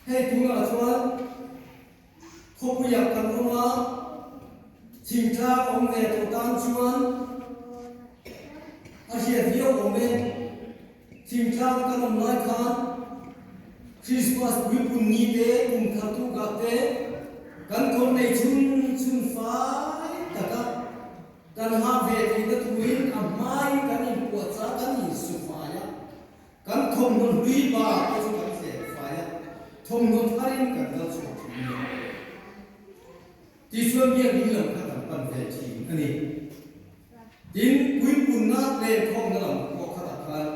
Hei tunah chuan khawpuiah kan awm a, thingtlang awm ve tawh tan chuan a hriat viau awm e. Thingtlang kan awm lai khan Christmas puipun ni te, kum thar tukah te kan kawr nei chhun chhun fai taka kan ha ve theihna turin a hmain kan inpuahchah kan insu fai a. Kan thawmhnaw hlui bak te chu kan hlep fai a, thawmhnaw tharin kan kal chhuak thin a ni. Tichuan biakinn lam kha kan pan ve thin a ni. Tin, puipunna lenkhawmna lam pawh khatah khan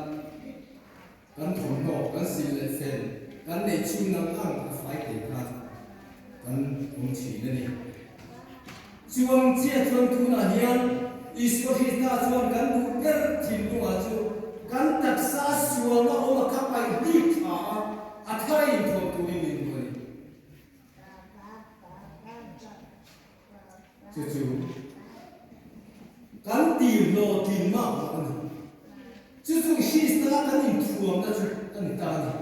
kan thawmhnaw, kan sil leh fel, kan neih chhun ang ang a fai thei khan kan awm thin a ni. Chuang chiah chuan tunah hian Isua Krista chuan kan duh ber thinlungah chu kan taksa sualna awm a kha paih hlik tha a, a thar a inthuam turin min duh a ni. Chu chu kan tirhlawh tlin mah pawh a ni. Chu chu Krista kan inthuamna chu a ni ta a ni.